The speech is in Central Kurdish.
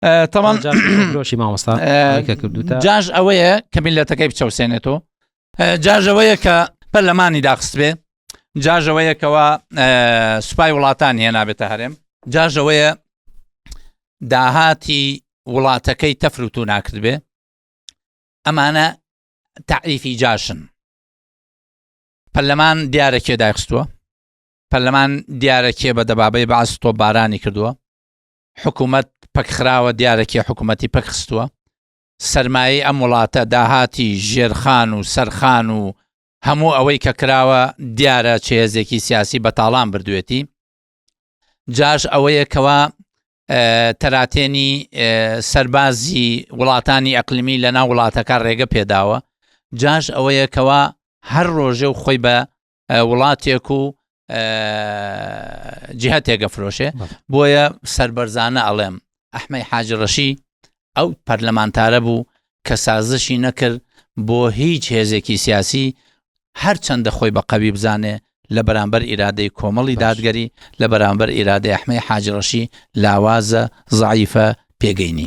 تەمان فرۆشی مامۆستا کە کردوتە جاش ئەوەیە کە میلەتەکەی بچەوسێنێتەوە جاش ئەوەیە کە پەرلەمانی داخست بێ جاش ئەوەیە کەوا سوپای وڵاتان هێنابێتە هەرێم جاش ئەوەیە داهاتی وڵاتەکەی تەفروتو ناکرد بێ ئەمانە تعریفی جاشن پەرلەمان دیارە کێ دایخستووە پەرلەمان دیارە کێ بە دەبابەی بەعس تۆپبارانی کردووە حکوومەت پەکخراوە دیارە کێ حکوومەتی پەکخستووە سەرمایەی ئەم وڵاتە داهاتی ژێرخان و سەرخان و هەموو ئەوەی کە کراوە دیارە چ هێزێکی سیاسی بەتاڵان بردوێتی جاش ئەوەیە کەوا تەراتێنی سەربازی وڵاتانی ئەقلیمی لە ناو وڵاتەکە ڕێگە پێداوە جاش ئەوەیە کەوا هەر ڕۆژێ و خۆی بە وڵاتێک و جهتێک ئەفرۆشێ بۆیە سەربەرزانە ئەڵێم ئەحمەی حاجی ڕەشی ئەو پەرلەمانتارە بوو کە سازشی نەکرد بۆ هیچ هێزێکی سیاسی هەرچەندە خۆی بە قەوی بزانێ لە بەرامبەر ئیرادەی کۆمەڵی دادگەری لە بەرامبەر ئیرادەی ئەحمەی حاجی ڕەشی لاوازە زەعیفە پێگەی نییە.